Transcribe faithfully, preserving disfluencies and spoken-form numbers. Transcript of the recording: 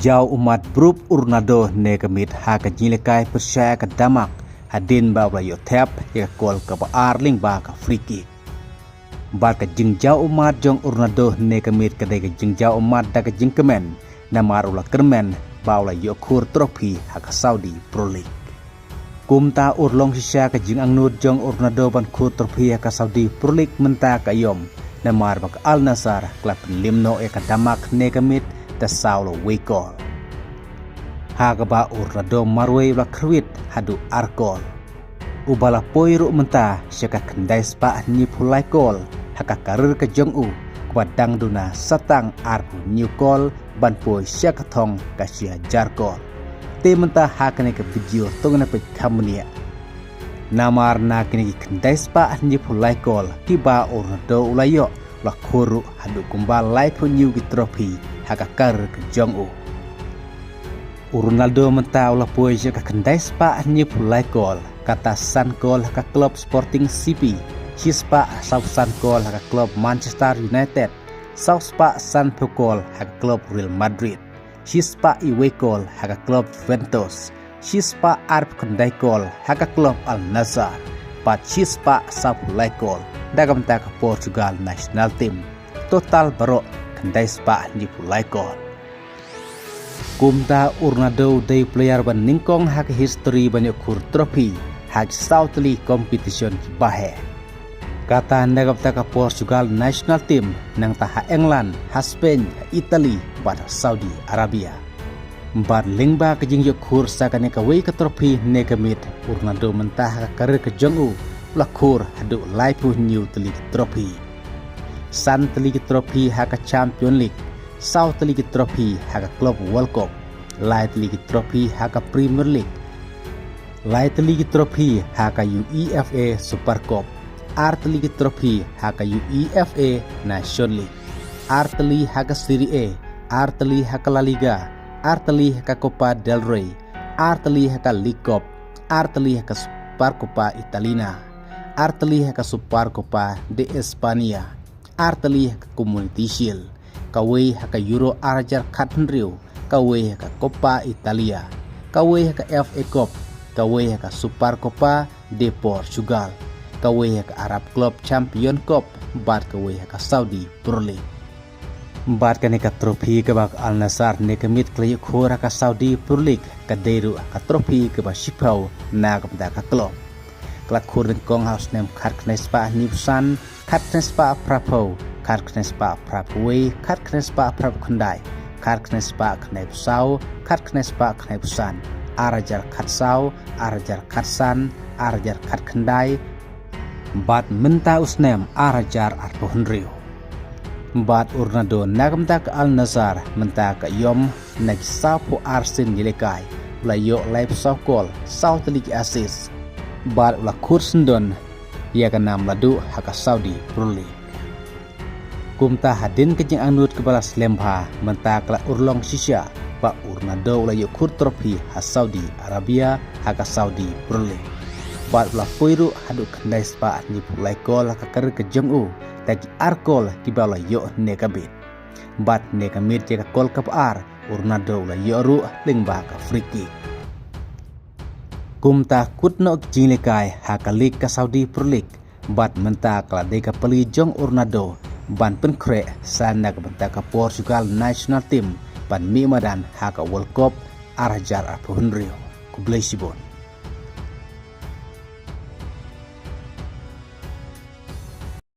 Jaw ummat bru u Ronaldo ne ka miet ha ka jinglehkai pyrshah ka Denmark hadien ba u la ïoh thep ïa ka kol kaba ar lyngba ka free kick. Bad ka jingjaw ummat jong u Ronaldo ne ka miet ka dei ka jingjaw ummat da ka jingkmen, namar u la kyrmen ba u la ïoh khur trophy ha ka Saudi Pro League. Kumta u long shisha ka jingangnud jong u Ronaldo ban khur trophy ha ka Saudi Pro League mynta ka ïom, namar ba ka Al Nassr ka la pynliem noh ïa ka Denmark ne ka miet da saw la wei kol. Ha kaba u Ronaldo marwei u la khrwit haduh ar kol. Uba la poi ruh mynta sha ka khyndai spah hynñiew phew lai kol ha ka karir ka jong u, kaba dang duna satang arphew hynñiew kol ban poi sha ka thong ka shi hajar kol. Te mynta ha kane ka video to ngin ïa peit kham bniah. Namar na kine ki khyndai spah hynñiew phew lai kol kiba u Ronaldo u la ïoh, u la khur ruh haduh kumba laiphew hynñiew ki trophy ha ka karir ka jong u. U Ronaldo mynta u la poi sha ka khyndai spah hynñiew phew lai kol, kata san kol ha ka klub Sporting C P, shi spah saw san kol ha ka klub Manchester United, saw spah sanphew kol ha ka klub Real Madrid, shi spah wei kol ha ka klub Juventus, shi spah arphew khyndai kol ha ka klub Al Nassr, bad shi spah saw phew lai kol da ka bynta ka Portugal national team. Total baroh khyndai spah hynñiew phew lai kol. Kumta u Ronaldo u dei player ba nyngkong ha ka history ban ïoh khur trophy ha ki saw tylli competition kiba heh. Kata na ka bynta ka Portugal national team, nangta ha England, ha Spain, ha Italy bad ha Saudi Arabia. Bad lyngba ka jingïoh khur sa kane kawei ka trophy ne ka miet, u Ronaldo mynta ha ka karir ka jong u u la khur haduh laiphew hynñiew tylli ki trophy. San tylli ki trophy ha ka Champion League, saw tylli ki trophy ha ka Club World Cup, lai tylli ki trophy ha ka Premier League, lai tylli ki trophy ha ka UEFA Super Cup, ar tylli ki trophy ha ka UEFA Nation League, ar tylli ha ka Serie A, ar tylli ha ka La Liga, ar tylli ha ka Copa del Rey, ar tylli ha ka League Cup, ar tylli ha ka Supercopa Italiana, ar tylli ha ka Supercopa de España, ar tylli ha ka Community Shield, kawei ha ka Euro ar hajar khathynriew, kawei ha ka Copa Italia, kawei ha ka F A Cup, kawei ha ka Supercopa de Portugal, kawei ha ka Arab Club Champion Cup, bad kawei ha ka Saudi Pro League. Bad kane ka trophy kaba ka Al Nassr ne ka miet ka la ïoh khur ha ka Saudi Pro League ka dei ruh ka trophy kaba shiphew na ka bynta ka club. Ka la khur nyngkong ha u snem khatkhyndai spah hynñiewphew san, khatkhyndai spah phraphew, khatkhyndai spah phraphew wei, khatkhyndai spah phraphew khyndai, khatkhyndai spah khyndaiphew saw, khatkhyndai spah khyndaiphew san, ar hajar khatsaw, ar hajar khatsan, ar hajar khatkhyndai, bad mynta u snem ar hajar arphew hynriew. Bad u Ronaldo na ka bynta ka Al Nassr mynta ka ïom na ki sawphew ar sien ïalehkai, u la ïoh laiphew saw kol, saw tylli ki assist, bad u la khur syndon ïa ka nam laduh ha ka Saudi Pro League. Kumta hadien ka jingangnud kaba la slem bha, mynta ka la urlong shisha ba u Ronaldo u la ïoh khur trophy ha Saudi Arabia ha ka Saudi Pro League. Bad u la poi ruh haduh khyndai spah hynñiewphew lai kol ha ka karir ka jong u, da ki ar kol kiba u la ïoh ne ka miet. Bad ne ka miet ïa ka kol kaba ar, u Ronaldo u la ïoh ruh lyngba ka free kick. Kumta kut noh ki jingïalehkai ha ka league ka Saudi Pro League, bad mynta ka la dei ka pali jong u Ronaldo ban pynkhreh sa na ka bynta ka Portugal national team ban mih madan ha ka World Cup ar hajar arphew hynriew. Khublei shibun.